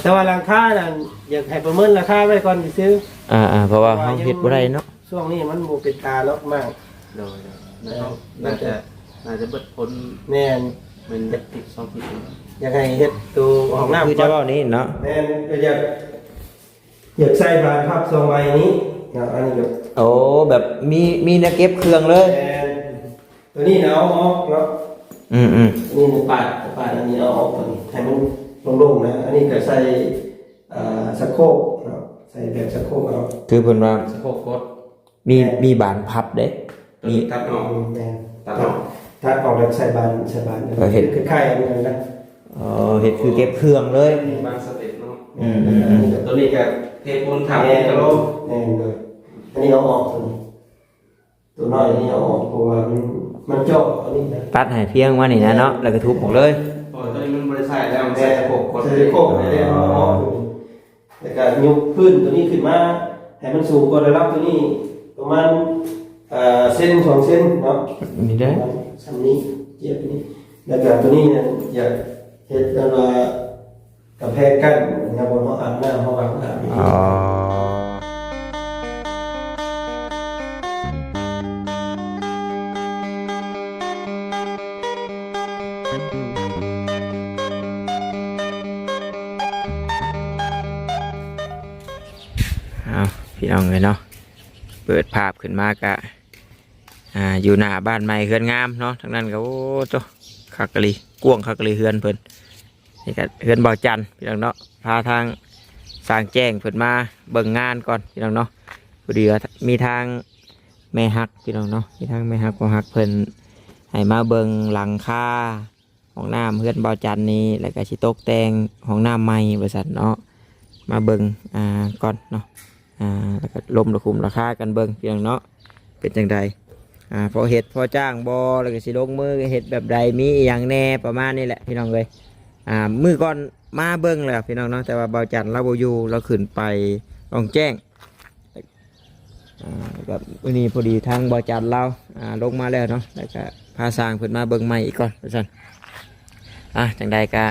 ແຕ່ວ່າຫຼັງຄານັ້ນ ຢາກໃຫ້ປະເມີນລາຄາໄວ້ກ່ອນຊື່ໆ ອ່າໆ ເພາະວ່າເຮົາເຮັດບໍ່ໄດ້ເນາະ ຊ່ວງນີ້ມັນບໍ່ເປັນຕາເນາະ ມາກ ໂດຍໆ ແມ່ນ ໜ້າຈະ ໜ້າຈະເບິດພົ້ນ ແມ່ນ ແມ່ນຈັກທິດສອງທິດ ຢາກໃຫ້ເຮັດໂຕຫ້ອງນ້ຳ ຄືຈະເວົ້ານີ້ເນາະ ແມ່ນ ກໍຢາກ ຢາກໃສ່ບານພັບສອງໃບນີ້ເນາະ ອັນນີ້ກໍ ໂອ້ ແບບມີ ມີແນວເກັບເຄື່ອງເລີຍ ແມ່ນ ຕົວນີ້ນະເອົາອອກເນາະ ອືມໆ ນີ້ນະປາດ ປາດອັນນີ້ເອົາອອກ ຕົວນີ້ໃຫ້ມັນໂລ່ງໆນະ ອັນນີ້ກໍໃສ່ ເອີ ສະໂຄກເນາະ ໃສ່ແບບສະໂຄກເອົາ ຄືເພິ່ນວ່າ ສະໂຄກກົດ ມີ ແມ່ນ ມີບານພັບເດ້ ມີ ຕັດອອກ ແມ່ນ ຕັດອອກ ຕັດອອກແລ້ວໃສ່ບານ ໃສ່ບານ ເອີ ເຮັດ ຄືຄ້າຍໆ ອັນນັ້ນນະ ອໍ ເຮັດຄືເກັບເຄື່ອງເລີຍ ມີບານສະເຕັບເນາະ ອືມໆໆ ຕົວນີ້ກໍເທປູນທັບ ແມ່ນ ກະໂລ ແມ່ນເລີຍ ອັນນີ້ເອົາອອກ ຕົວນີ້ ຕົວນ້ອຍນີ້ເອົາອອກ ເພາະວ່າມັນ ມັນເຈາະອັນນີ້ນະ ຕັດໃຫ້ພຽງວ່ານີ້ນະເນາະ ແມ່ນ ແລ້ວກໍທຸບອອກເລີຍ ເພາະວ່າຕົວນີ້ມັນບໍ່ໄດ້ໃຊ້ແລ້ວ ໃສ່ ໃສ່ສະໂພກກົດ ໃສ່ສະໂພກ ເອົາອອກ ແລ້ວກໍຍົກພື້ນຕົວນີ້ຂຶ້ນມາ ໃຫ້ມັນສູງກວ່າລະດັບຕົວນີ້ປະມານ ເອີ ເຊັນສອງເຊັນເນາະ ນີ້ເດ້ ປະມານສ່ຳນີ້ ຈຽບນີ້ ແລ້ວກໍຕົວນີ້ນະ ຢາກເຮັດແບບວ່າ ກຳແພງກັ້ນ ຍາມເຮົາອາບນ້ຳ ເຮົາອາບນ້ຳ ອໍ ເອົາ ພີ່ນ້ອງເອີຍເນາະ ເປີດພາບຂຶ້ນມາກະ ອ່າ ຢູ່ໜ້າບ້ານໃໝ່ເຮືອນງາມເນາະ ທາງນັ້ນກໍ ໂອ້ ໂຕ ຄັກອີ່ຫຼີ ກວ້າງຄັກອີ່ຫຼີເຮືອນເພິ່ນ ນີ້ກໍເຮືອນບ່າວຈັນ ພີ່ນ້ອງເນາະ ພາທາງຊ່າງແຈ້ງເພິ່ນມາເບິ່ງງານກ່ອນ ພີ່ນ້ອງເນາະ ພໍດີວ່າມີທາງແມ່ຮັກ ພີ່ນ້ອງເນາະ ມີທາງແມ່ຮັກ ພໍ່ຮັກເພິ່ນໃຫ້ມາເບິ່ງຫຼັງຄາ ຫ້ອງນ້ຳເຮືອນບ່າວຈັນນີ້ ແລ້ວກໍຊິຕົກແຕ່ງຫ້ອງນ້ຳໃໝ່ວ່າຊັ້ນເນາະ ມາເບິ່ງ ອ່າ ກ່ອນເນາະ ອ່າ ແລ້ວກໍລົມລະຄຸມລາຄາກັນເບິ່ງ ພີ່ນ້ອງເນາະ ເປັນຈັ່ງໃດ ອ່າ ພໍເຮັດພໍຈ້າງບໍ່ ແລ້ວກໍຊິລົງມືເຮັດແບບໃດ ມີອີ່ຫຍັງແດ່ ປະມານນີ້ແຫຼະ ພີ່ນ້ອງເອີຍ ອ່າ ມື້ກ່ອນມາເບິ່ງແລ້ວ ພີ່ນ້ອງເນາະ ແຕ່ວ່າບ່າວຈັນລາວບໍ່ຢູ່ ລາວຂຶ້ນໄປລ່ອງແຈ້ງ ອ່າ ແລ້ວກໍມື້ນີ້ພໍດີທາງບ່າວຈັນລາວ ອ່າ ລົງມາແລ້ວເນາະ ແລ້ວກໍພາຊ່າງເພິ່ນມາເບິ່ງໃໝ່ອີກກ່ອນວ່າຊັ້ນ ອ່າ ຈັ່ງໃດກໍ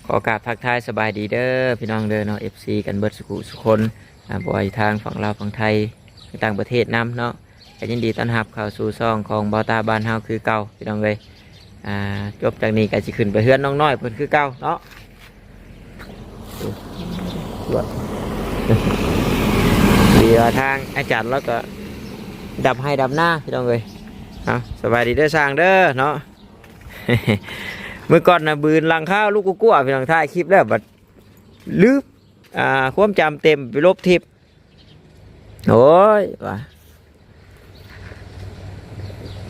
ຂໍກາບທັກທາຍສະບາຍດີເດີ ພີ່ນ້ອງເດີເນາະ ເອັຟຊີ ກັນເບິດສຸຂູສຸຄົນ ອ່າ ບໍ່ວ່າຢູ່ທາງຝັ່ງລາວ ຝັ່ງໄທ ຕ່າງປະເທດນຳເນາະ ກໍຍິນດີຕ້ອນຮັບເຂົ້າສູ່ຊ່ອງຂອງບ່າວຕາບ້ານເຮົາຄືເກົ່າ ພີ່ນ້ອງເອີຍ ອ່າ ຈົບຈາກນີ້ກໍຊິຂຶ້ນໄປເຮືອນນ້ອງນ້ອຍເພິ່ນຄືເກົ່າເນາະ ດຽວທາງອາຈານລາວກໍດຳໄຮ່ດຳນາ ພີ່ນ້ອງເອີຍ ເອົາ ສະບາຍດີເດີຊ່າງເດີເນາະ ມື້ກ່ອນນະ ບືນຫຼັງຄາລູກກົວໆ ພີ່ນ້ອງ ຖ່າຍຄລິບແລ້ວບັດລືມ ອ່າ ຄວາມຈຳເຕັມ ໄປລົບທິບ ໂອ້ຍ ວ່າ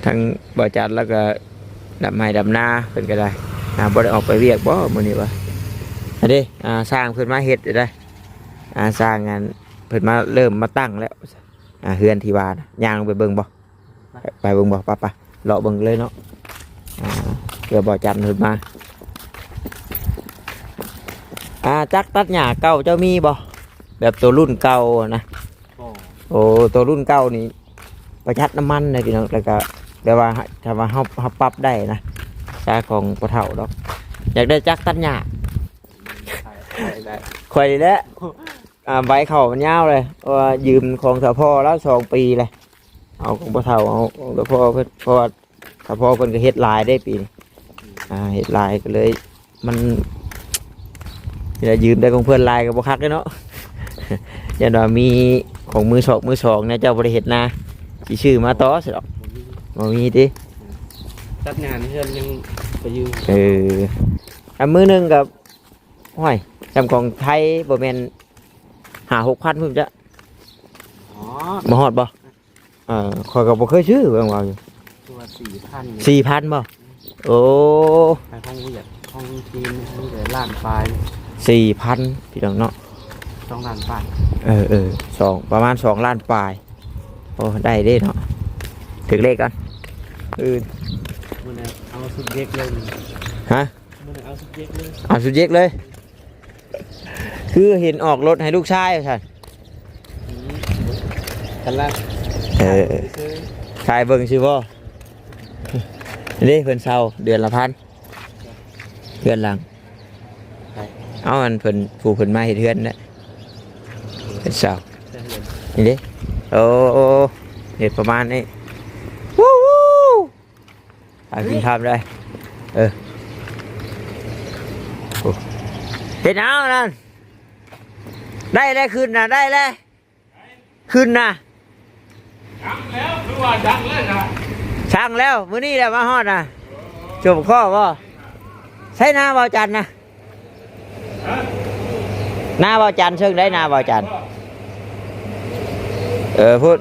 ທາງບ່າວຈັນລາວກໍດຳໄຮ່ດຳນາ ເພິ່ນກໍໄດ້ ອ່າ ບໍ່ໄດ້ອອກໄປວຽກບໍ່ມື້ນີ້ວະ ອັນເດ້ ອ່າ ຊ່າງເພິ່ນມາເຮັດຢູ່ໄດ໋ ອ່າ ຊ່າງອັນ ເພິ່ນມາເລີ່ມມາຕັ້ງແລ້ວ ອ່າ ເຮືອນທີ່ວ່ານະ ຍ່າງລົງໄປເບິ່ງບໍ່? ໄປເບິ່ງບໍ່? ໄປ ໄປ ເລາະເບິ່ງເລີຍເນາະ ອ່າ ເພື່ອບ່າວຈັນເພິ່ນມາ ອ່າ ຈັກຕັດຫຍ້າເກົ່າເຈົ້າມີບໍ່? ແບບໂຕລຸ້ນເກົ່ານະ ໂອ້ ໂຕລຸ້ນເກົ່ານີ້ປະຢັດນ້ຳມັນນະພີ່ນ້ອງ ແລ້ວກະແບບວ່າ ຖ້າວ່າເຮົາ ເຮົາປັບໄດ້ນະ ສາຂອງພໍ່ເຖົ້າດອກ ຢາກໄດ້ຈັກຕັດຫຍ້າ ຂ້ອຍນີ້ແຫຼະ ອ່າ ໃບເຂົ້າມັນຍາວເລີຍ ເພາະວ່າຢືມຂອງສະພໍລາວສອງປີແລ້ວ ເອົາຂອງພໍ່ເຖົ້າ ເອົາຂອງສະພໍເພິ່ນ ເພາະວ່າ ສະພໍເພິ່ນກໍເຮັດຫຼາຍເດ້ປີນີ້ ອ່າ ເຮັດຫຼາຍກໍເລີຍ ມັນ ເວລາຢືມໄດ້ຂອງເພິ່ນຫຼາຍກໍບໍ່ຄັກເດ້ເນາະ ຢ້ານວ່າມີຂອງມືສອງ ມືສອງນະ ເຈົ້າບໍ່ໄດ້ເຮັດນາ ຊິຊື້ມາຕໍ່ຊັ້ນດອກ ບໍ່ມີຕິ ຕັດຫຍ້າໃນເຮືອນຍັງໄປຢືມ ເອີ ອັນມື້ໜຶ່ງກໍ ໂອ້ຍ ສ່ຳຂອງໄທບໍ່ແມ່ນຫ້າຫົກພັນພຸ້ນຈະ ອໍ ບໍ່ຮອດບໍ່? ເອີ ຂ້ອຍກໍບໍ່ເຄີຍຊື້ ເບິ່ງວ່າຢູ່ ຄືວ່າສີ່ພັນ ສີ່ພັນບໍ່? ໂອ້ ໃນຫ້ອງວຽດ ຫ້ອງຈີນມີແຕ່ລ້ານປາຍ ສີ່ພັນ ພີ່ນ້ອງເນາະ ສອງລ້ານປາຍ ເອີໆ ສອງ ປະມານສອງລ້ານປາຍ ໂອ້ ໄດ້ເດ້ເນາະ ຖືກເລກກ່ອນ ເອີ ມື້ນີ້ເອົາຊຸດເດັກເລີຍ ຮະ? ມື້ນີ້ເອົາຊຸດເດັກເລີຍ ເອົາຊຸດເດັກເລີຍ ຄືເຫັນອອກລົດໃຫ້ລູກຊາຍວ່າຊັ້ນ ອືມ ກັນລະ ເອີ ຖ່າຍເບິ່ງຊື່ບໍ່? ນີ້ເພິ່ນເຊົ່າເດືອນລະພັນ ເຮືອນຫຼັງ ໃຜ? ເອົາ ອັນເພິ່ນ ຜູ້ເພິ່ນມາເຮັດເຮືອນນະ ເປັນສາວ ນີ້ເດ້. ໂອ້ ເຮັດປະມານນີ້. ວູ້ ວູ້ ອາ ກິນຂ້າວໄດ້. ເອີ ໂອ້ ເຮັດເອົານັ້ນ ໄດ້ແລ້ວ ຂຶ້ນນະ ໄດ້ແລ້ວ ຂຶ້ນນະ. ຍັງແລ້ວ ຄືວ່າຍັງແລ້ວນະ. ຊ່າງແລ້ວ ມື້ນີ້ແຫຼະມາຮອດນະ. ຈົບຂໍ້ບໍ່? ໃສນາບ່າວຈັນນະ? ນາບ່າວຈັນເຊິ່ງໃດ ນາບ່າວຈັນ? ເອີ ພຸ້ນ.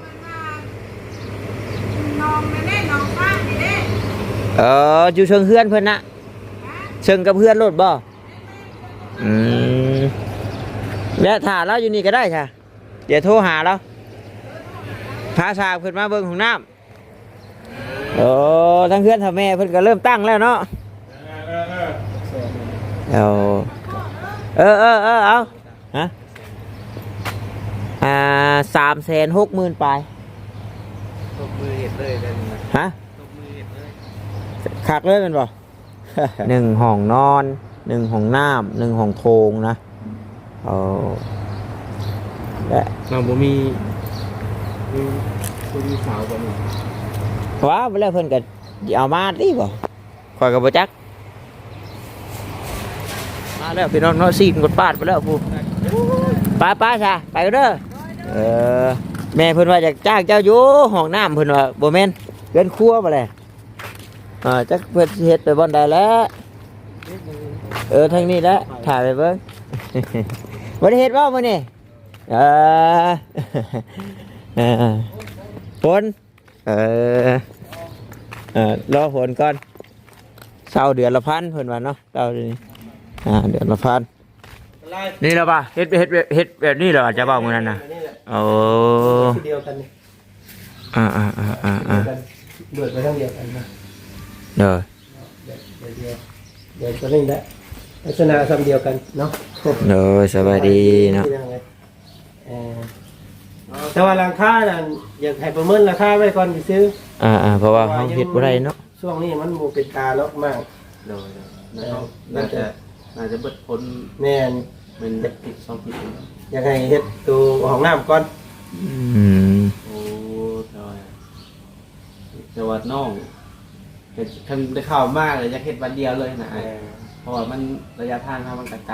ເອີ ຢູ່ເທິງເຮືອນເພິ່ນນະ ເຊິ່ງກັບເຮືອນໂລດບໍ່? ອືມ ແລະຖ້າລາວຢູ່ນີ້ກໍໄດ້ຊະ. ດຽວໂທຫາລາວ ພາສາວເພິ່ນມາເບິ່ງຫ້ອງນ້ຳ. ໂອ້ ທາງເຮືອນເຖົ້າແມ່ເພິ່ນກໍເລີ່ມຕັ້ງແລ້ວເນາະ. ເອີ ເອີ ເອີ ເອີ ເອົາ ຮະ ອ່າ ສາມແສນຫົກໝື່ນປາຍ. ຕົບມືເຮັດເລີຍເດ້ນີ້ນະ. ຮະ ຕົບມືເຮັດເລີຍ ຄັກເລີຍແມ່ນບໍ່? ໜຶ່ງຫ້ອງນອນ ໜຶ່ງຫ້ອງນ້ຳ ໜຶ່ງຫ້ອງໂຖງນະ. ເອີ ແລະ ເຮົາບໍ່ມີ ມີຜູ້ມີສາວບໍ່ນີ້? ວ່າໄປແລ້ວ ເພິ່ນກໍຊິເອົາມາຕິບໍ່? ຂ້ອຍກໍບໍ່ຈັກ. ມາແລ້ວພີ່ນ້ອງເນາະ ຊີ້ນກໍປາດໄປແລ້ວພຸ້ນ. ໄປໆ ຊະ ໄປກັນເດີ. ເອີ ແມ່ເພິ່ນວ່າຢາກຈ້າງເຈົ້າຢູ່ຫ້ອງນ້ຳ ເພິ່ນວ່າ ບໍ່ແມ່ນ ເຮືອນຄົວບໍ່ແຫຼະ. ອ່າ ຈັກເພິ່ນຊິເຮັດໄປບ່ອນໃດແຫຼະ. ເອີ ທາງນີ້ແຫຼະ ຖ່າຍໄປເບິ່ງ. ບໍ່ໄດ້ເຮັດບໍ່ມື້ນີ້? ເອີ ເອີ ຝົນ ເອີ ເອີ ລໍຝົນກ່ອນ. ເຊົ່າເດືອນລະພັນ ເພິ່ນວ່າເນາະ ເຊົ່ານີ້ ອ່າ ເດືອນລະພັນ. ນີ້ລະວ່າ ເຮັດ ເຮັດ ເຮັດແບບນີ້ລະວ່າ ຈະເວົ້າມື້ນັ້ນນະ. ນີ້ແຫຼະ ໂອ້ ຄືດຽວກັນນີ້. ອ່າໆໆໆໆ ດຽວກັນ ເບີດໄປທາງດຽວກັນນະ. ໂດຍ ດຽວ ດຽວ ດຽວ ດຽວຕົວນີ້ແຫຼະ ລັກສະນະສ່ຳດຽວກັນເນາະ. ໂດຍ ສະບາຍດີເນາະ. ເອີ ແຕ່ວ່າຫຼັງຄານັ້ນ ຢາກໃຫ້ປະເມີນລາຄາໄວ້ກ່ອນຊື່ໆ. ອ່າໆ ເພາະວ່າເຮົາເຮັດບໍ່ໄດ້ເນາະ ຊ່ວງນີ້ມັນບໍ່ເປັນຕາເນາະ ມາກ. ໂດຍໆ ແລ້ວ ເອີ ໜ້າຈະ ໜ້າຈະເບິດຜົນ. ແມ່ນ ແມ່ນ ເປັນທິດສອງທິດ. ຢາກໃຫ້ເຮັດໂຕຫ້ອງນ້ຳກ່ອນ. ອືມ ໂອ້ ໂດຍ ແຕ່ວ່ານ້ອງ ກໍຄັນໄດ້ເຂົ້າມາກໍຢາກເຮັດບາດດຽວເລີຍນະ. ເອີ ເພາະວ່າມັນ ໄລຍະທາງເຮົາມັນກໍໄກ.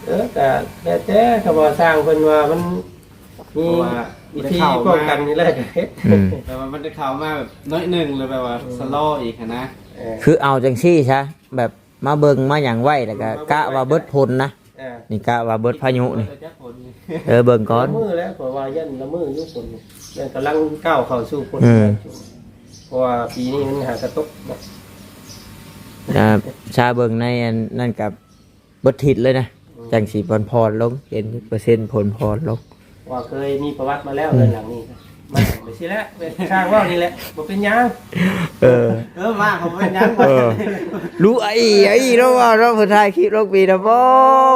ເອີ ກໍແລ້ວແຕ່ ກໍບໍ່ ຊ່າງເພິ່ນວ່າມັນມີ ເພາະວ່າ ວິທີປ້ອງກັນນີ້ແຫຼະ ອືມ ແບບວ່າມັນໄດ້ເຂົ້າມາແບບໜ້ອຍໜຶ່ງ ແລ້ວແບບວ່າ ເອີ ຊະລໍອີກຫັ້ນນະ. ເອີ ຄືເອົາຈັ່ງຊີ້ຊະ ແບບມາເບິ່ງມາຫຍັງໄວ້ ແລ້ວກໍ ອືມ ກະວ່າເບິດຜົນນະ. ເອີ ນີ້ກະວ່າເບິດພາຍຸນີ້. ເອີ ເບິ່ງກ່ອນ ລະມື້ແລ້ວ ເພາະວ່າຢ້ານລະມື້ຢູ່ຝົນນີ້ ແມ່ນກຳລັງກ້າວເຂົ້າສູ່ຝົນ. ອືມ ເພາະວ່າປີນີ້ມັນຫາກະຕົກເນາະ. ອ່າ ຊາເບິ່ງໃນອັນນັ້ນກະເບິດທິດເລີຍນະ. ອືມ ຈັ່ງຊິຜ່ອນໆລົງ ເຫັນເປີເຊັນຜ່ອນໆລົງ. ວ່າເຄີຍມີປະຫວັດມາແລ້ວ ອືມ ເຮືອນຫຼັງນີ້. ມາໄປຊິແຫຼະ ໄປສ້າງເວົ້ານີ້ແຫຼະ ບໍ່ເປັນຫຍັງ. ເອີ ເອີ ມາເຂົາບໍ່ເປັນຫຍັງ. ເອີ ຮູ້ໄອ້ ໄອ້ເນາະ ວ່າເນາະ ເພິ່ນຖ່າຍຄລິບລົງປີນະ ບໍ່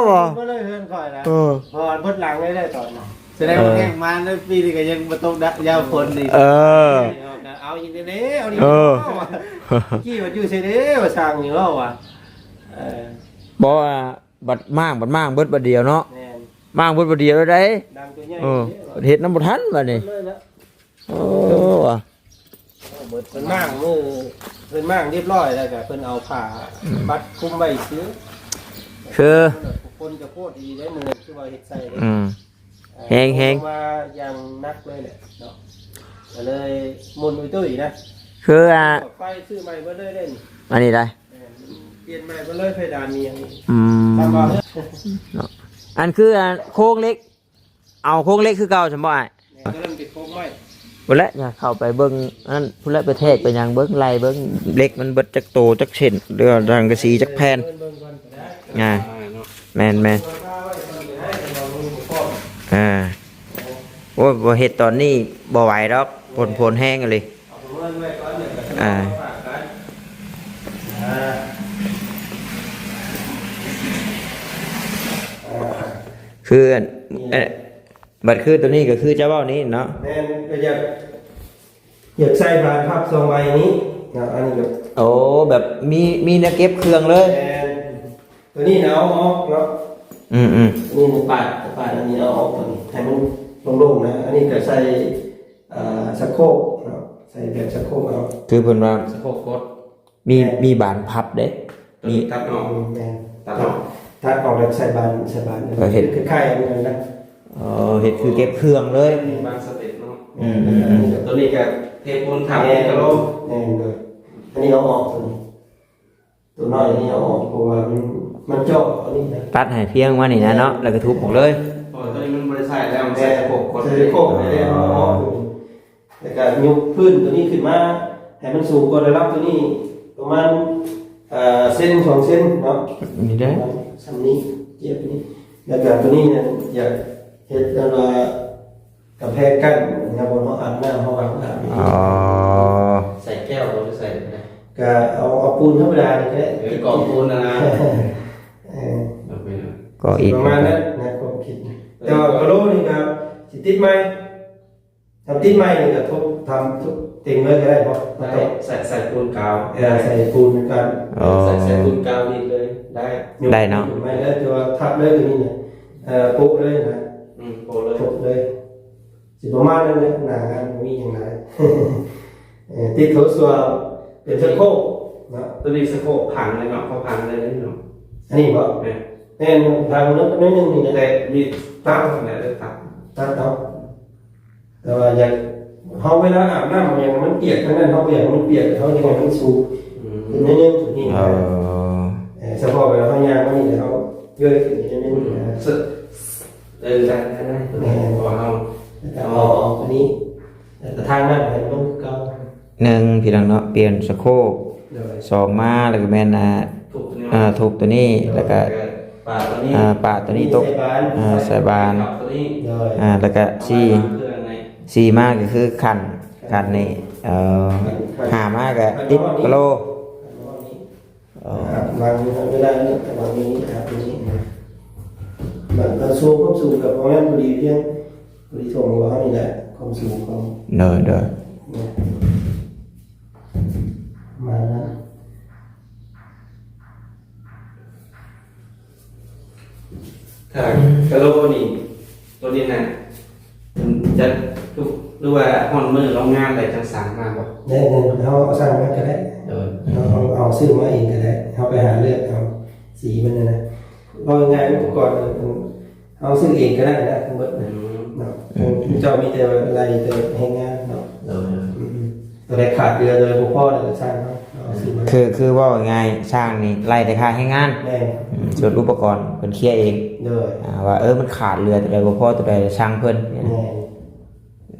ບໍ່ ບໍ່ເລີຍເຮືອນຂ້ອຍນະ. ເອີ ເພາະວ່າເບິດຫຼັງເລີຍໄດ້ຕອນນັ້ນ. ສະແດງວ່າ ເອີ ແຮງມາໃນປີນີ້ກໍຍັງບໍ່ຕົກຍາມຝົນນີ້. ເອີ ເອົາອີກແດ່ ເອົາອີກ. ເອີ ກີ້ວ່າຢູ່ໃສເດ້ ວ່າສ້າງນີ້ເວົ້າວ່າ. ເອີ ບໍ່ວ່າ ບັດມ້າງ ບັດມ້າງເບິດບັດດຽວເນາະ. ແມ່ນ ມ້າງເບິດບັດດຽວໄດ້. ເອີ ເຮັດນຳບໍ່ທັນບັດນີ້. ໂອ້ ວ່າ ເພິ່ນມ້າງມື້ ເພິ່ນມ້າງຮຽບຮ້ອຍແລ້ວກໍເພິ່ນເອົາຜ້າ ອືມ ບັດຄຸມໄວ້ຊື່. ຄືຄົນຈະໂພດອີກໄດ້ມື້ນັ້ນ ຄືວ່າເຮັດໃສ່ເດ້. ອືມ ເອີ ແຮງໆ ລົງມາຢ່າງໜັກເລີຍແຫຼະເນາະ ກໍເລີຍໝຸ່ນອຸຍຕຸ້ຍນະ. ຄື ອ່າ ໄຟຊື້ໃໝ່ເບິດເລີຍເດ້ນີ້ ອັນນີ້ໄດ້. ແມ່ນ ປ່ຽນໃໝ່ເບິດເລີຍ ເພດານມີຫຍັງນີ້. ອືມ ເນາະ ອັນຄື ອ່າ ໂຄງເຫຼັກ ເອົາໂຄງເຫຼັກຄືເກົ່າຊັ້ນບໍ່ອ້າຍ? ແມ່ນ ຕົວນັ້ນເປັນໂຄງໄມ້. ພຸ້ນແຫຼະ ເຂົ້າໄປເບິ່ງອັນນັ້ນ ພຸ້ນແຫຼະ ໄປແທກໄປຫຍັງເບິ່ງ ໄລ່ເບິ່ງເຫຼັກມັນເບິດຈັກໂຕຈັກເສັ້ນ ຫຼືວ່າສັງກະສີຈັກແຜ່ນ. ເບິ່ງກ່ອນກໍໄດ້. ອ່າ ເນາະ ແມ່ນໆ ເອົາໄວ້ກ່ອນກໍໄດ້ ແຕ່ວ່າມັນບໍ່ພ້ອມ. ອ່າ ໂອ້ຍ ບໍ່ເຮັດຕອນນີ້ບໍ່ໄຫວດອກ ຝົນ ຝົນແຮງອີ່ຫຼີ. ອ່າ ຄືອັນ ເອີ ບັດຄືຕົວນີ້ກໍຄືເຈົ້າເວົ້ານີ້ເນາະ. ແມ່ນ ກໍຢາກ ຢາກໃສ່ບານພັບສອງໃບນີ້ເນາະ ອັນນີ້ກໍ ໂອ້ ແບບມີ ມີແນວເກັບເຄື່ອງເລີຍ. ແມ່ນ ຕົວນີ້ນະເອົາອອກເນາະ. ອືມໆ ອັນນີ້ປາດ ປາດອັນນີ້ເອົາອອກ ຕົວນີ້ໃຫ້ມັນໂລ່ງໆນະ. ອັນນີ້ກໍໃສ່ ເອີ ສະໂຄກເນາະ ໃສ່ແບບສະໂຄກເອົາ ຄືເພິ່ນວ່າ ສະໂຄກກົດ ມີ ແມ່ນ ມີບານພັບເດ້ ມີ ຕັດອອກ ແມ່ນ ຕັດອອກ ຕັດອອກແລ້ວໃສ່ບານ ໃສ່ບານ ເຮັດ ຄືຄ້າຍໆອັນນັ້ນນະ. ອໍ ເຮັດຄືເກັບເຄື່ອງເລີຍ ບານສະເຕັບເນາະ. ອືມໆໆ ຕົວນີ້ກໍເທປູນທັບ ແມ່ນ ນີ້ກໍໂລ ແມ່ນເລີຍ. ອັນນີ້ເອົາອອກ ຕົວນີ້ ຕົວນ້ອຍອັນນີ້ເອົາອອກ ເພາະວ່າມັນ ມັນເຈາະອັນນີ້ນະ ຕັດໃຫ້ພຽງມານີ້ນະເນາະ ແລ້ວກໍທຸບອອກເລີຍ ເພາະວ່າຕົວນີ້ມັນບໍ່ໄດ້ໃຊ້ແລ້ວ ມັນໃສ່ໂຄກ ໃສ່ໂຄກໄປແລ້ວ ເອົາອອກ ແລ້ວກໍຍົກພື້ນຕົວນີ້ຂຶ້ນມາໃຫ້ມັນສູງກວ່າລະດັບຕົວນີ້ປະມານ ເອີ ເຊັນສອງເຊັນເນາະ ນີ້ເດ້ ປະມານສ່ຳນີ້ ຈຽບນີ້. ແລ້ວກໍຕົວນີ້ນະ ຢາກເຮັດແບບວ່າກຳແພງກັ້ນ ຍາມເຮົາອາບນ້ຳ ເຮົາອາບນ້ຳ ອໍ ໃສ່ແກ້ວບໍ່ ຫຼືໃສ່ ກໍເອົາ ເອົາປູນທຳມະດານີ້ກໍໄດ້ ເອີ ກອງປູນນະນະ ເອີ ກໍອີກປະມານນັ້ນນະ ຄວາມຄິດນະ. ແຕ່ວ່າກະໂຫຼນີ້ກໍຊິຕິດໃໝ່ ຖ້າຕິດໃໝ່ນີ້ກໍທົບ ທຳ ເຕັມເລີຍກໍໄດ້ບໍ່? ໄດ້ ໃສ່ ໃສ່ປູນກາວ ເອີ ໃສ່ປູນກັນ ອໍ ໃສ່ ໃສ່ປູນກາວນີ້ເລີຍ ໄດ້ ໄດ້ເນາະ ຍົກຂຶ້ນໃໝ່ເລີຍ ແຕ່ວ່າທັບເລີຍຕົວນີ້ນະ ເອີ ໂປະເລີຍນະ ອືມ ໂປະເລີຍ ໂປະເລີຍ. ຊິປະມານນັ້ນແຫຼະ ໜ້າງານບໍ່ມີຫຍັງຫຼາຍ ເອີ ຕິດໂຖສ້ວມ ເປັນສະໂຄກເນາະ. ຕົວນີ້ສະໂຄກພັງເລີຍເນາະ ເຂົາພັງເລີຍເນາະ. ອັນນີ້ບໍ່? ແມ່ນ ແມ່ນ ພັງໜ້ອຍໜຶ່ງນີ້ແຫຼະ ແຕ່ມີຕັດຫັ້ນແຫຼະ ຕັດ ຕັດເອົາ. ແຕ່ວ່າຢາກ ເຮົາເວລາອາບນ້ຳຫຍັງມັນປຽກທັງນັ້ນ ເຮົາບໍ່ຢາກໃຫ້ມັນປຽກ ເຮົາຢາກໃຫ້ມັນສູງ ອືມ ຂຶ້ນໜ້ອຍໜຶ່ງ ຕົວນີ້ນະ ເອີ ເອີ ສະເພາະເວລາເຮົາຍ່າງມານີ້ ແລ້ວເຮົາເຍີ້ຍຂຶ້ນໜ້ອຍໜຶ່ງນະ ເອີ ໄດ້ ໄດ້ ໄດ້ ແມ່ນ ເພາະວ່າເຮົາ ແລ້ວກໍເອົາອອກຕົວນີ້ ແລ້ວກໍທາງນັ້ນໃຫ້ມັນຄືເກົ່າ. ໜຶ່ງ ພີ່ນ້ອງເນາະ ປ່ຽນສະໂຄກ ໂດຍ ສອງ ມາ ແລ້ວກໍແມ່ນ ອ່າ ທຸບຕົວນີ້ ອ່າ ທຸບຕົວນີ້ ໂດຍ ແລ້ວກໍ ແລ້ວກໍປາດຕົວນີ້ ອ່າ ປາດຕົວນີ້ຕົກ ໃສ່ບານ ອ່າ ໃສ່ບານ ໃສ່ບານຕົວນີ້ ໂດຍ ອ່າ ແລ້ວກໍສີ່ ສີ່ ມາກໍຄືຂັນ ຂັນນີ້ ເອີ ຫ້າ ມາກໍຕິດກະໂຫຼ ເອີ ວາງເວລານີ້ ວາງນີ້ ອາບນີ້ ມັນ ມັນສູງ ຄວາມສູງກໍປະມານພໍດີພຽງ ພໍດີຖ້ວງຫົວເຮົານີ້ແຫຼະ ຄວາມສູງຂອງ ໂດຍ ໂດຍ ປະມານນັ້ນ. ຖ້າກະໂຫຼນີ້ ຕົວນີ້ນະ ມັນຈະ ຫຼືວ່າຮອດມື້ໂຮງງານແລ້ວຈັ່ງສັ່ງມາບໍ່? ໄດ້ ໄດ້ ເຮົາສັ່ງມາກໍໄດ້ ໂດຍ ເຮົາ ເຮົາ ເຮົາຊື້ມາເອງກໍໄດ້ ເຮົາໄປຫາເລືອກເອົາສີມັນນະ ເວົ້າງ່າຍໆ ອຸປະກອນ ເຮົາຊື້ເອງກໍໄດ້ນະ ທັງໝົດນະ ອືມ ເນາະ ເຈົ້າມີແຕ່ວ່າໄລ່ແຕ່ແຮງງານເນາະ ໂດຍ ອືມ ຕົວໃດຂາດເຫຼືອ ຕົວໃດບໍ່ພໍ ແລ້ວກໍຊ່າງເຮົາ ເຮົາເອົາຊື້ມາ ຄື ຄືເວົ້າງ່າຍໆ ຊ່າງນີ້ໄລ່ແຕ່ຄ່າແຮງງານ ແມ່ນ ອືມ ສ່ວນອຸປະກອນເພິ່ນເຄຍເອງ ໂດຍ ອ່າ ວ່າ ເອີ ມັນຂາດເຫຼືອຕົວໃດບໍ່ພໍຕົວໃດ ຊ່າງເພິ່ນ ແມ່ນ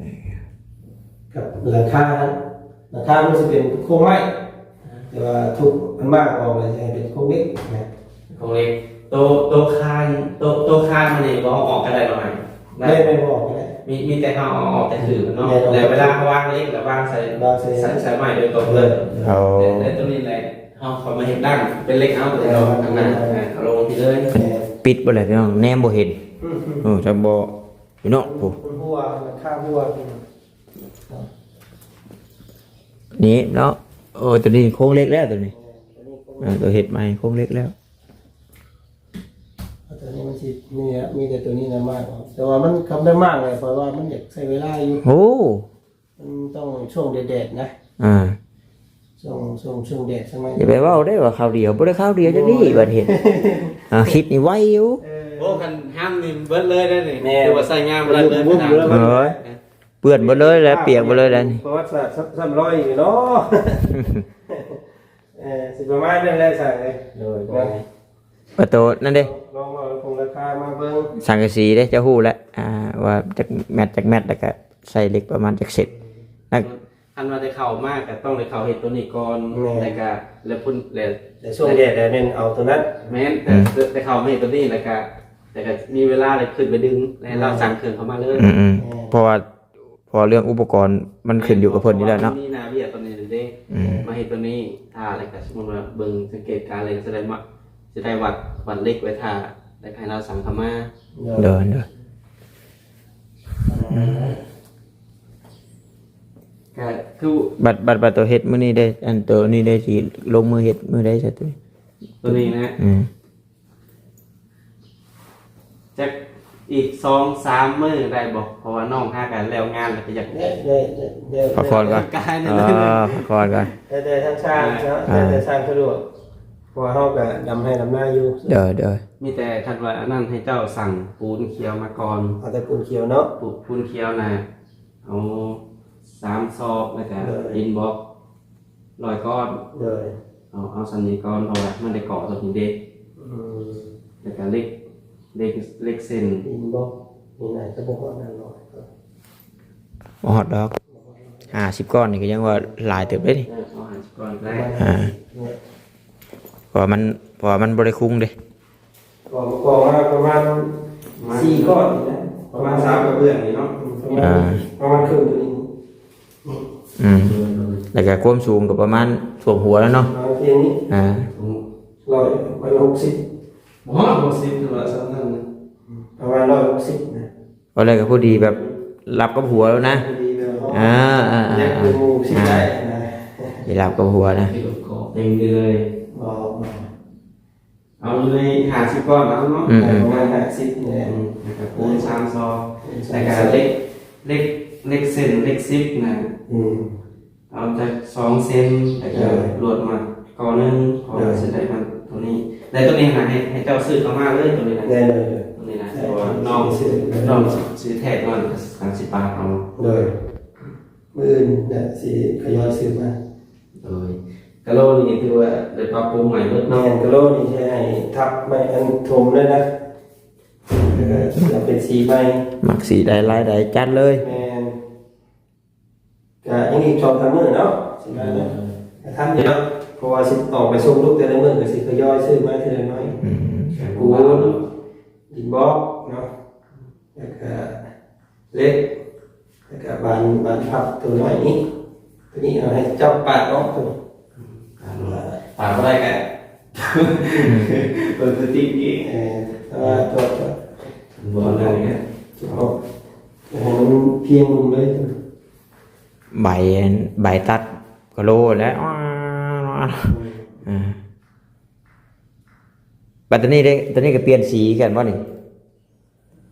ກັບຫຼັງຄາ ຫຼັງຄາມັນຊິເປັນໂຄງໄມ້ ແຕ່ວ່າທຸບມັນໝາກອອກແລ້ວ ຊິໃຫ້ເປັນໂຄງເຫຼັກນະ ໂຄງເຫຼັກ ໂຕ ໂຕຄານ ໂຕ ໂຕຄານມັນນີ້ບໍ່ເອົາອອກກໍໄດ້ບໍ່? ໄດ້ ໄດ້ ບໍ່ເອົາອອກກໍໄດ້ ມີ ມີແຕ່ເຮົາເອົາອອກແຕ່ຄືເນາະ ແມ່ນ ແລ້ວເວລາເຮົາວາງເຫຼັກ ແລ້ວວາງໃສ່ ວາງໃສ່ ໃສ່ ໃສ່ໄມ້ໂດຍຕົງເລີຍ ໂອ້ ແຕ່ ແຕ່ຕົວນີ້ແຫຼະ ເຮົາເຂົ້າມາເຮັດດ້ານເປັນເຫຼັກເອົາ ເອີ ເອົາທາງນັ້ນ ເອີ ເອົາລົງພີ້ເລີຍ ແມ່ນ ປິດບໍ່ແຫຼະ ພີ່ນ້ອງ ແນມບໍ່ເຫັນ ອືມ ເອີ ຈັກບໍ່ ພີ່ນ້ອງ ມັນ ໂອ້ ມັນຮົ່ວ ມັນຄາຮົ່ວ ນີ້ເນາະ ໂອ້ ຕົວນີ້ໂຄງເຫຼັກແລ້ວ ຕົວນີ້ ເອີ ຕົວເຮັດໃໝ່ໂຄງເຫຼັກແລ້ວ ຕົວນີ້ມັນຊິ ນີ້ແຫຼະ ມີແຕ່ຕົວນີ້ນະ ມາກອອກ ແຕ່ວ່າມັນ ຄັນໄດ້ມາກແລ້ວ ຂ້ອຍວ່າມັນຢາກໃຊ້ເວລາຢູ່ ໂອ້ ມັນຕ້ອງຊ່ວງແດດໆນະ ອ່າ ຊ່ວງ ຊ່ວງ ຊ່ວງແດດ ຊ່ວງນັ້ນ ຢ່າໄປເວົ້າໄດ້ວ່າຄາວດຽວ ບໍ່ໄດ້ຄາວດຽວຈັກນີ້ ບໍ່ ບັດເຮັດ ອ່າ ຄລິບນີ້ໄວຢູ່ ເອີ ໂອ້ ຄັນຫ້າມນີ້ເບິດເລີຍເດ້ນີ້ ແມ່ນ ຖືວ່າໃຊ້ງານບໍ່ໄດ້ເລີຍ ເອີ ເປື້ອນເບິດເລີຍແຫຼະ ປຽກເບິດເລີຍແຫຼະນີ້ ປະຫວັດສາດຊ້ຳ ຊ້ຳລອຍຢູ່ເນາະ ເອີ ຊິປະມານນັ້ນແຫຼະ ຊ່າງເອີຍ ໂດຍ ເນາະ ປະໂຕນັ້ນເດ້ ລອງເອົາຄົງລາຄາມາເບິ່ງ ສັງກະສີເດ້ ເຈົ້າຮູ້ແຫຼະ ອ່າ ວ່າຈັກແມັດ ຈັກແມັດ ແລ້ວກະໃສ່ເຫຼັກປະມານຈັກເຊັນ ນັ້ນ ຄັນວ່າໄດ້ເຂົ້າມາກໍຕ້ອງໄດ້ເຂົ້າເຮັດຕົວນີ້ກ່ອນ ແມ່ນ ແລ້ວກະ ແລ້ວພຸ້ນ ແລ້ວ ແລ້ວຊ່ວງແດດແມ່ນເອົາຕົວນັ້ນ ແມ່ນ ອືມ ແຕ່ ແຕ່ເຂົ້າມາເຮັດຕົວນີ້ ແລ້ວກະ ແລ້ວກະມີເວລາ ແລ້ວຂຶ້ນໄປດຶງ ແລ້ວເຮົາ ແມ່ນ ສັ່ງເຄື່ອງເຂົ້າມາເລີຍ ອືມໆ ແມ່ນ ເພາະວ່າ ເພາະເລື່ອງອຸປະກອນມັນຂຶ້ນຢູ່ກັບເພິ່ນຢູ່ແລ້ວເນາະ ເພາະວ່າມັນມີໜ້າວຽກຕອນນີ້ເດ້ ອືມ ມາເຮັດຕົວນີ້ ຖ້າ ແລ້ວກໍສົມມຸດວ່າເບິ່ງສັງເກດການ ແລ້ວຊິໄດ້ມາ ຊິໄດ້ວັດ ວັດເຫຼັກໄວ້ຖ້າ ແລ້ວໃຫ້ລາວສັ່ງເຂົ້າມາ ໂດຍ ໂດຍ ໂດຍ ກໍຄື ບັດ ບັດ ບັດໂຕເຮັດມື້ນີ້ເດ້ ອັນໂຕນີ້ເດ້ ຊິລົງມືເຮັດມື້ໃດຊະ ໂຕນີ້ນະ ອືມ. ຈັກອີກສອງສາມມື້ໄດ້ບໍ່? ເພາະວ່ານ້ອງຫາກະແລ້ວງານແລ້ວກໍຢາກ ໄດ້ ໄດ້ ໄດ້ ໄດ້ ພັກຜ່ອນກ່ອນ ກາຍ ເອີ ພັກຜ່ອນກ່ອນ ແຕ່ ແຕ່ທາງຊ່າງເນາະ ອ່າ ແຕ່ ແຕ່ຊ່າງສະດວກ ເພາະວ່າເຮົາກໍດຳໄຮ່ດຳນາຢູ່ ໂດຍ ໂດຍ ມີແຕ່ຄັນວ່າອັນນັ້ນໃຫ້ເຈົ້າສັ່ງປູນຂຽວມາກ່ອນ ເອົາແຕ່ປູນຂຽວເນາະ ປູ ປູນຂຽວນະ ເອົາສາມຊອກ ແລ້ວກໍ ໂດຍ ດິນບລັອກຮ້ອຍກ້ອນ ໂດຍ ເອົາ ເອົາສ່ຳນີ້ກ່ອນ ເພາະວ່າມັນໄດ້ກໍ່ຕົວນີ້ເດ້ ອືມ ແລ້ວກໍເຫຼັກ ເຫຼັກ ເຫຼັກເສັ້ນ ດິນບລັອກນີ້ໜ້າຈະບໍ່ຮອດຫ້າຮ້ອຍ ບໍ່ຮອດດອກ ຫ້າສິບກ້ອນນີ້ກໍຍັງວ່າຫຼາຍເຕີບເດ້ນີ້ ເອີ ເອົາຫ້າສິບກ້ອນກໍໄດ້ ອ່າ ເພາະວ່າມັນ ເພາະວ່າມັນບໍ່ໄດ້ຄຸງເດ້ ກໍ ກໍມາປະມານ ປະມານ ສີ່ກ້ອນນີ້ນະ ປະມານສາມກະເບື້ອງນີ້ເນາະ ອືມ ປະມານ ອ່າ ປະມານເຄິ່ງໂຕນີ້ ອືມ ໂດຍ ໂດຍ ແລ້ວກະຄວາມສູງກໍປະມານຖ້ວມຫົວແລ້ວເນາະ ປະມານພຽງນີ້ ອ່າ ຮ້ອຍ ຮ້ອຍຫົກສິບ ບໍ່ຮອດຫົກສິບ ຖືວ່າສ່ຳນັ້ນນະ ປະມານຮ້ອຍຫົກສິບນະ ວ່າແລ້ວກໍພໍດີແບບລັບກັບຫົວແລ້ວນະ ພໍດີແບບ ອ່າ ອ່າ ອ່າ ແຍກເປັນໝູ່ສິບໄດ້ນະ ຊິລັບກັບຫົວນະ ເຕັມເລີຍ ບໍ່ ບໍ່ ເອົາຢູ່ໃນຫ້າສິບກ້ອນເອົາເນາະ ອືມໆ ປະມານຫ້າສິບນີ້ແຫຼະ ອືມ ແລ້ວກໍຄູນສາມຊອກ ແລ້ວກໍເຫຼັກ ເຫຼັກ ເຫຼັກເສັ້ນ ເຫຼັກສິບນະ ອືມ ເອົາຈັກສອງເຊັນ ແລ້ວກໍ ໂດຍ ລວດມັດກ້ອນໜຶ່ງ ເພາະວ່າ ໂດຍ ຊິໄດ້ມັດຕົວນີ້ ແລ້ວຕົວນີ້ນະ ໃຫ້ ໃຫ້ເຈົ້າຊື້ເຂົ້າມາເລີຍ ຕົວນີ້ນະ ແມ່ນ ໂດຍ ຕົວນີ້ນະ ແມ່ນ ເພາະວ່ານ້ອງ ຊື້ ນ້ອງຊື້ແທກ ນ້ອງກໍສາມສິບບາດເອົາ ໂດຍ ມື້ອື່ນນະຊິທະຍອຍຊື້ມາ ໂດຍ ກະໂລນີ້ຖືວ່າໄດ້ປັບປຸງໃໝ່ເບິດເນາະ ແມ່ນ ກະໂລນີ້ຊິໃຫ້ທັບໃໝ່ ອັນຖົມເລີຍນະ ແລ້ວກໍເປັນສີໃໝ່ ມັກສີໃດລາຍໃດຈັດເລີຍ ແມ່ນ ກະຍັງອີກສອງສາມມື້ເນາະ ຊິມາເນາະ ອືມ ກະທັນຢູ່ເນາະ ເພາະວ່າຊິອອກໄປສົ່ງລູກແຕ່ລະມື້ ກະຊິທະຍອຍຊື້ມາເທື່ອລະໜ້ອຍ ອືມ ປູນ ດິນບລັອກເນາະ ແລ້ວກະເຫຼັກ ແລ້ວກະບານ ບານພັບຕົວນ້ອຍນີ້ ຕົວນີ້ເອົາໃຫ້ເຈົ້າປາດອອກ ອືມ ປາດບໍ່ໄດ້ກະ ອືມ ເປີດສະຕິກອີກ ເອີ ແຕ່ວ່າຕົວ ຕົວ ບໍ່ໄດ້ນະ ເອົາໃຫ້ມັນພຽງລຸ່ມເລີຍ ໃບ ໃບຕັດກະໂລແຫຼະ ອືມ ອ່າ ບັດຕອນນີ້ເດ້ ຕອນນີ້ກໍປ່ຽນສີກັນບໍ່ນີ້?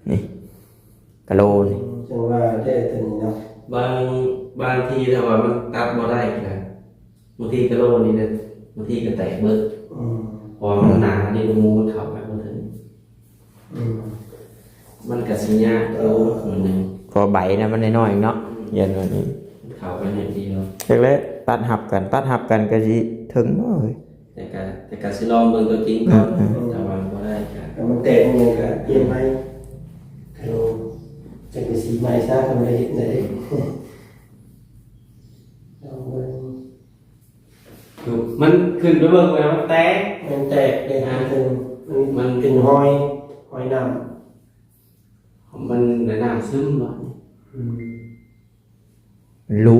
ນີ້ ກະໂລນີ້ ຈັ່ງວ່າແທ້ຕົວນີ້ເນາະ ບາງ ບາງທີຖ້າວ່າມັນຕັດບໍ່ໄດ້ກໍ ບາງທີກະໂລນີ້ນະ ບາງທີກໍແຕກເບິດ ອືມ ເພາະວ່າມັນໜາ ດິນໝູນເຂົ້າໄປບໍ່ເຖິງ ອືມ ມັນກະຊິຍາກ ເອີ ໂຕໜຶ່ງ ເພາະໃບນະມັນນ້ອຍໆເນາະ ອືມ ຢ້ານວ່ານີ້ ເຂົ້າໄປນິດດຽວ ຈັກແຫຼະ ຕັດຮັບກັນ ຕັດຮັບກັນກະຊິເຖິງບໍ່ເອີຍ ແຕ່ກະ ແຕ່ກະຊິລອງເບິ່ງຕົວຈິງກ່ອນ ອືມໆ ຖ້າວ່າບໍ່ໄດ້ກະ ຖ້າມັນແຕກມັນກະປ່ຽນໃໝ່ ກະໂລ ຈັກເປັນສີໃໝ່ຊະ ຄັນບໍ່ໄດ້ເຮັດແນວໃດ ລອງເບິ່ງ ມັນຂຶ້ນໄປເບິ່ງແລ້ວມັນແຕກ ມັນແຕກເດ້ ອ່າ ມັນເປັນ ມັນ ມັນເປັນຮອຍ ຮອຍນ້ຳ ມັນໄດ້ນ້ຳຊຶມເນາະ ອືມ ລຸ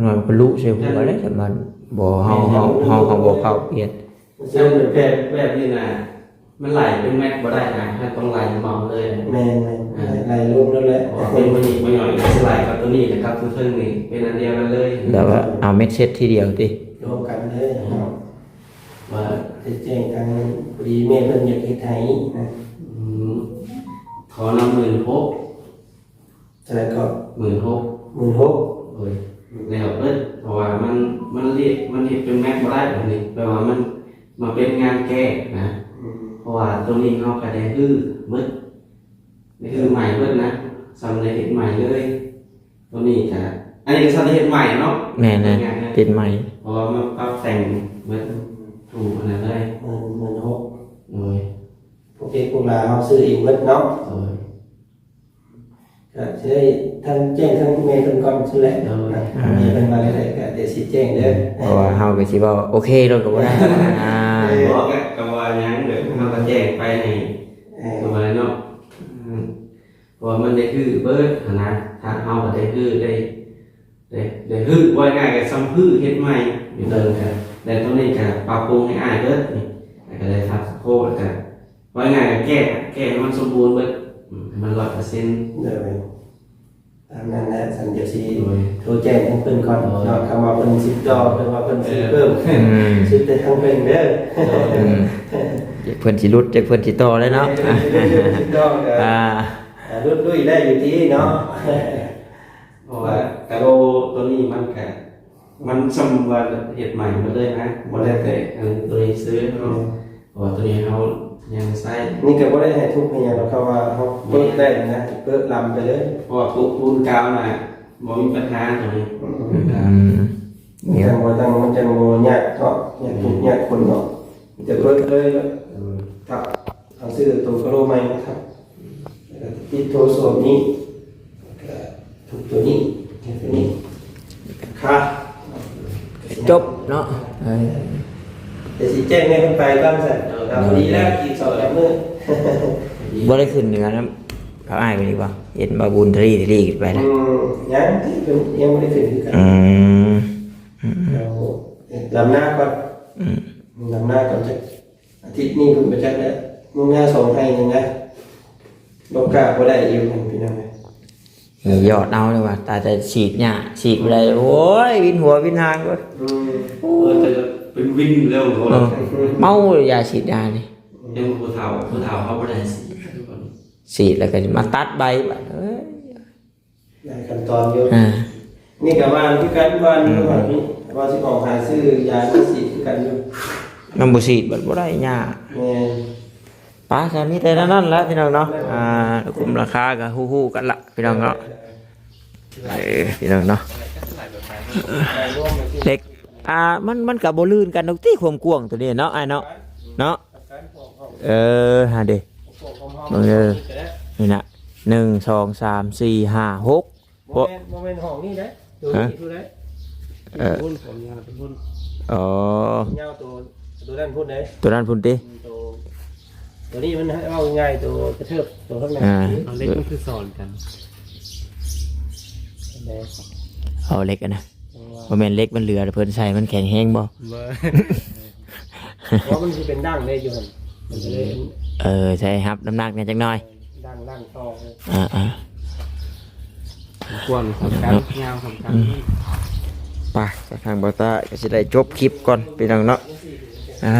ມັນກໍລຸໃສ່ຫົວເດ້ ແຕ່ມັນບໍ່ ເຮົາ ເຮົາ ເຮົາ ເຮົາບໍ່ເຂົ້າປ່ຽນ ມັນເປັນແບບ ແບບນີ້ນະ ມັນໄຫຼເປັນແມັດບໍ່ໄດ້ນະ ມັນຕ້ອງໄຫຼເໝົາເລີຍ ແມ່ນໆ ອ່າ ໄຫຼລວມແລ້ວແຫຼະ ເພາະວ່າເປັນບໍ່ຍິກບໍ່ຫຍ່ອຍ ຊິໄຫຼກັບຕົວນີ້ນະ ກັບຕົວເທິງນີ້ເປັນອັນດຽວກັນເລີຍ ແລ້ວກໍເອົາເມັດເຊັດທີດຽວຕິ ລວມກັນເລີຍເນາະ ວ່າຊິແຈ້ງທາງ ພໍດີແມ່ເພິ່ນຢາກເຮັດໃຫ້ນະ ອືມ ຂໍນຳໝື່ນຫົກ ເທົ່າໃດກໍ ໝື່ນຫົກ ໝື່ນຫົກ ໂດຍ ແລ້ວເບິດ ເພາະວ່າມັນ ມັນລຽກ ມັນເຮັດເປັນແມັດບໍ່ໄດ້ ອັນນີ້ແປວ່າມັນມາເປັນງານແກ້ນະ ອືມ ເພາະວ່າໂຕນີ້ເຮົາກໍໄດ້ຮື້ເບິດ ໄດ້ຮື້ໃໝ່ເບິດນະ ສ່ຳໄດ້ເຮັດໃໝ່ເລີຍ ໂຕນີ້ກະ ອັນນີ້ກໍສ່ຳໄດ້ເຮັດໃໝ່ເນາະ ແມ່ນໆ ເຮັດໃໝ່ ເພາະວ່າມັນປັບແຕ່ງເບິດ ອືມ ຖືກອັນນັ້ນເລີຍ ໝື່ນ ໝື່ນຫົກ ໂດຍ ພວກເດັກພວກຫຼານເຮົາຊື້ເອງເບິດເນາະ ໂດຍ ກະຊິໄດ້ທັງແຈ້ງທັງແມ່ເພິ່ນກ່ອນຊີ້ແຫຼະ ໂດຍ ແມ່ເພິ່ນວ່າແນວໃດກະດຽວຊິແຈ້ງເດີ ເພາະວ່າເຮົາກະຊິເວົ້າໂອເຄໂລດກະບໍ່ໄດ້ ອ່າ ເອີ ບໍ່ກະ ກະບໍ່ວ່າຫຍັງ ດຽວເຮົາກະແຈ້ງໄປໃຫ້ ເອີ ຕົວເນາະ ອືມ ເພາະວ່າມັນໄດ້ຮື້ເບິດຫັ້ນນະ ທາງເຮົາກະໄດ້ຮື້ ໄດ້ ໄດ້ ໄດ້ຮື້ ເວົ້າງ່າຍກະສ່ຳຮື້ເຮັດໃໝ່ຢູ່ເທິງກະ ແລ້ວໂຕນີ້ກະປັບປຸງໃຫ້ອ້າຍເບິດນີ້ ແລ້ວກະໄດ້ທັບສະໂພກ ແລ້ວກະ ວ່າງ່າຍກໍແກ້ ແກ້ໃຫ້ມັນສົມບູນເບິດ ອືມ ໃຫ້ມັນຮ້ອຍເປີເຊັນ ໂດຍ ຕາມນັ້ນແຫຼະ ຊັ້ນດຽວຊິ ໂດຍ ໂທແຈ້ງທາງເພິ່ນກ່ອນ ໂດຍ ເນາະ ຄຳວ່າເພິ່ນຊິຕໍ່ ຫຼືວ່າເພິ່ນຊິ ເອີ ເພີ່ມ ອືມ ສຸດແຕ່ທາງເພິ່ນເດີ ໂດຍ ອືມ ຈັກເພິ່ນຊິຫຼຸດ ຈັກເພິ່ນຊິຕໍ່ແລ້ວເນາະ. ເອີ ເພິ່ນຊິຕໍ່ກໍ ອ່າ ຫຼຸດລຸຍໄດ້ຢູ່ຕິເນາະ. ເພາະວ່າກະໂລໂຕນີ້ມັນກະ ມັນສ່ຳວ່າເຮັດໃໝ່ໝົດເລີຍນະ ບໍ່ໄດ້ແຕກອັນໂຕນີ້ຊື່ເນາະ. ເພາະວ່າໂຕນີ້ເຮົາຍັງໃຊ້ ນີ້ກໍບໍ່ໄດ້ໃຫ້ທຸກໃຫ້ຫຍັງດອກ ເພາະວ່າເຮົາເປີດໄດ້ນະ ເປີດລຳໄປເລີຍ ເພາະວ່າປູນກາວນະ ບໍ່ມີບັນຫາໂຕນີ້. ອືມ ອືມ ມັນຈັ່ງບໍ່ ຈັ່ງ ມັນຈັ່ງບໍ່ຍາກເນາະ ຍາກທຸກຍາກຄົນເນາະ ມີແຕ່ເປີດເລີຍ. ເອີ ຄັບ ເອົາຊື້ໂຕກະໂລໃໝ່ມາທັບ ແລ້ວກໍຕິດໂທສວມນີ້ ແລ້ວກໍທຸບໂຕນີ້ ແລ້ວໂຕນີ້ ຄ່າ ຈົບເນາະ. ເອີ ແຕ່ຊິແຈ້ງໃຫ້ເພິ່ນໄປກ່ອນຊັ້ນ ເອົາ ພໍດີແລ້ວ ກິນເຂົ້າແລ້ວມື້ ບໍ່ໄດ້ຂຶ້ນເໜືອນຳເຂົາອ້າຍເພິ່ນອີກບໍ່? ເຫັນວ່າບຸນທະລີທະລີຂຶ້ນໄປແລ້ວ. ອືມ ຍັງຕິ ເພິ່ນຍັງບໍ່ໄດ້ຂຶ້ນຄືກັນ. ອືມ ອືມ ເອົາ ລຳນາກ່ອນ. ອືມ ລຳນາກ່ອນ ຈັກ ອາທິດນີ້ເພິ່ນບໍ່ຈັກແລ້ວ ມຸງໜ້າສອງໄຮ່ນີ້ນະ ບໍ່ກ້າບໍ່ໄດ້ຢູ່ຫັ້ນ ພີ່ນ້ອງເອີຍ. ນີ້ຢອດເອົາເລີຍວ່າ ຕາຍແຕ່ສີດຫຍ້າ ສີດບໍ່ໄດ້ ໂອ້ຍ ວິນຫົວວິນຫາງເວີ້ຍ. ອືມ ໂອ້ຍ ເອີ ແຕ່ເປັນວິນແລ້ວ ເອີ ເມົາຢາສີດຫຍ້ານີ້. ຍັງຜູ້ເຖົ້າ ຜູ້ເຖົ້າເຮົາບໍ່ໄດ້ສີດ ສີດແລ້ວກໍມາຕັດໃບບາດ ເອີຍ. ຫຼາຍຂັ້ນຕອນຢູ່ ອ່າ ນີ້ກໍວ່າຄືກັນ ວ່າ ອືມ ວ່າຊິອອກຫາຊື້ຢາມາສີດຄືກັນຢູ່ ມັນບໍ່ສີດບັດບໍ່ໄດ້ຫຍ້າ. ແມ່ນ ປະ ກໍມີແຕ່ນັ້ນແຫຼະພີ່ນ້ອງເນາະ. ອ່າ ລາຄາລາຄາກໍຮູ້ໆກັນລະພີ່ນ້ອງເນາະ. ເອີ ພີ່ນ້ອງເນາະ ເຫຼັກ ອ່າ ມັນ ມັນກໍບໍ່ລື່ນກັນດອກຕິ ຄວາມກວ້າງໂຕນີ້ເນາະ ອ້າຍເນາະ ເນາະ. ເອີ ຫາເດ ເບິ່ງເດີ ນີ້ນະ ໜຶ່ງ ສອງ ສາມ ສີ່ ຫ້າ ຫົກ ບໍ່ແມ່ນ ບໍ່ແມ່ນຫ້ອງນີ້ເດ້ ໂຕນີ້ ຮະ? ໂຕໃດ ເອີ ພຸ້ນ ຄວາມຍາວພຸ້ນ ອໍ ຍາວໂຕ ໂຕນັ້ນພຸ້ນເດ້ ໂຕນັ້ນພຸ້ນຕິ. ອືມ ໂຕ ໂຕນີ້ມັນໃຫ້ເວົ້າງ່າຍ ໂຕກະເທີບ ໂຕຂ້າງໃນ ອ່າ ເອົາເຫຼັກມັນຄືສອນກັນ ເອົາເຫຼັກອັນນະ ຈັງຫວະ ບໍ່ແມ່ນເຫຼັກມັນເຫຼືອ ເພິ່ນໃສ່ມັນແຂງແຮງບໍ່? ບໍ່ ເພາະມັນຊິເປັນດັ້ງເດ້ຢູ່ຫັ້ນ ມັນກໍເລີຍ ເອີ ໃສ່ຮັບນ້ຳໜັກແດ່ຈັກໜ່ອຍ ດັ້ງ ດັ້ງຕໍ່ ອ່າ ອ່າ ກວ້າງສ່ຳກັນ ເນາະ ຍາວສ່ຳກັນ. ອືມ ໄປ ທາງບ່າວຕ້າກໍຊິໄດ້ຈົບຄລິບກ່ອນພີ່ນ້ອງເນາະ. ອ່າ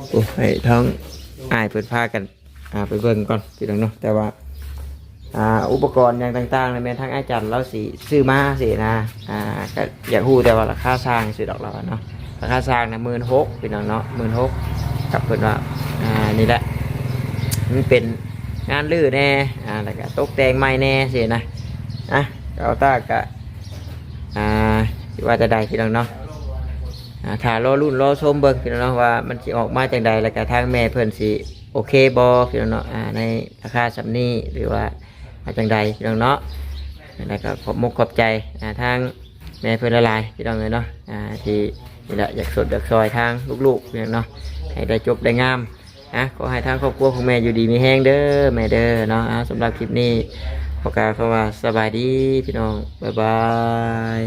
ໂອ້ ໃຫ້ທາງອ້າຍເພິ່ນພາກັນ ອ່າ ໄປເບິ່ງກ່ອນພີ່ນ້ອງເນາະ ແຕ່ວ່າ ອ່າ ອຸປະກອນຫຍັງຕ່າງໆ ແມ່ນທາງອ້າຍຈັນລາວຊິຊື້ມາຊີ້ນະ. ອ່າ ກໍຢາກຮູ້ແຕ່ວ່າລາຄາຊ່າງຊື່ດອກລາວວ່າເນາະ ລາຄາຊ່າງນະ ໝື່ນຫົກ ພີ່ນ້ອງເນາະ ໝື່ນຫົກ ກັບເພິ່ນວ່າ ອ່າ ນີ້ແຫຼະ ມັນເປັນງານຮື້ແດ່ ອ່າ ແລ້ວກໍຕົກແຕ່ງໃໝ່ແດ່ຊີ້ນະ. ອ່ະ ບ່າວຕ້າກໍ ອ່າ ຊິວ່າຈັ່ງໃດພີ່ນ້ອງເນາະ ອ່າ ຖ້າລໍລຸ້ນລໍຊົມເບິ່ງພີ່ນ້ອງເນາະ ວ່າມັນຊິອອກມາຈັ່ງໃດ ແລ້ວກໍທາງແມ່ເພິ່ນຊິໂອເຄບໍ່ພີ່ນ້ອງເນາະ ອ່າ ໃນ ລາຄາສ່ຳນີ້ ຫຼືວ່າວ່າຈັ່ງໃດພີ່ນ້ອງເນາະ. ແລ້ວກໍຂອບມົກຂອບໃຈ ອ່າ ທາງແມ່ເພິ່ນຫຼາຍໆ ພີ່ນ້ອງເອີຍເນາະ ອ່າ ທີ່ນີ້ແຫຼະ ຢາກຊົດຢາກຊ່ອຍທາງລູກໆ ພີ່ນ້ອງເນາະ ໃຫ້ໄດ້ຈົບໄດ້ງາມ. ອ່ະ ຂໍໃຫ້ທາງຄອບຄົວຂອງແມ່ຢູ່ດີມີແຮງເດີແມ່ເດີເນາະ. ອ່າ ສຳລັບຄລິບນີ້ ຂໍກ່າວຄຳວ່າສະບາຍດີພີ່ນ້ອງ ບາຍບາຍ.